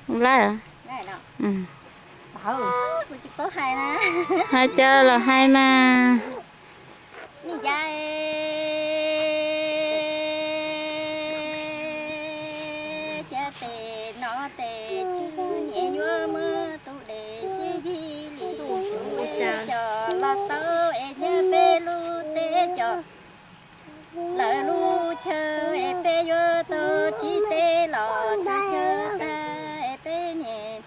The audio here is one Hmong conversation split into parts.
Lawm, hais cas los hais mas. Ni ya, cas tes no tes tswv niam yuav muab tus dej sib yig li, cov los tau es nyob peb lub teb cov lawv lub chaw es peb yuav tau tsis teb los tsis chaw tag es peb niam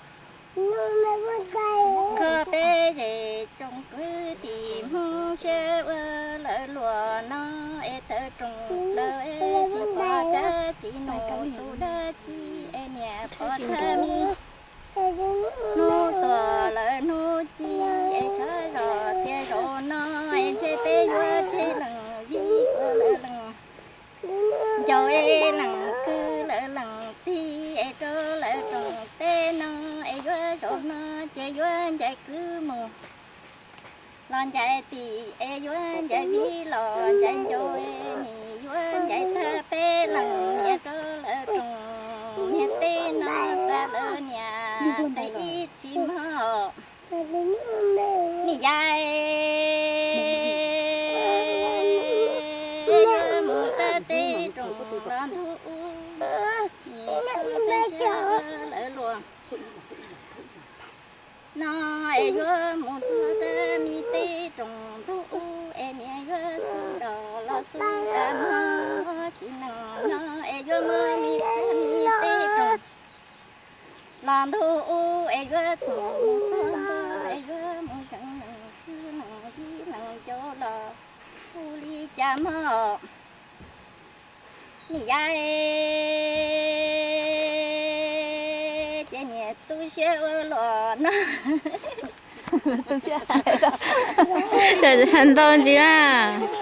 kho peb zej tsoom kwv tij Hmoob siab ua lawv luag no es tawv rooj lawv es tsis pom dab tsi nug tus dab tsi es niam pom thaj mi hnub tuaj lawv hnub ci es tshav zog tiag zaum no es ntshe peb yuav tseg leej vij ua lawv leej ncaus es leej kwv lawv leej tij es rau lawv tsoom teb no es yuav zaum no ces yuav ncaim kwv mus los ncaim tij es yuav ncaim vij los ncaim ncaus es nim yuav ncaim tag peb leej niam rau lawv tsoom niam teb no tas lawv niam tes ib txhis mog. Ni ya, yuav mus tag teb rooj los ntuj ub, nim teb siab lawv luag no es yuav mus tuag tag mi teb rooj ntuj ub es niam yuav xub nrog los xub tas mog. Sim neej no es yuav muab mi tag mi teb rooj los ntuj ub es yuav txog mus txog ntua es yuav mus zeem leej kwv leej vij leej ncaus los ua li cas mog. Ni ya, ces niam tu siab ua luaj no. Ntau ntsis mas.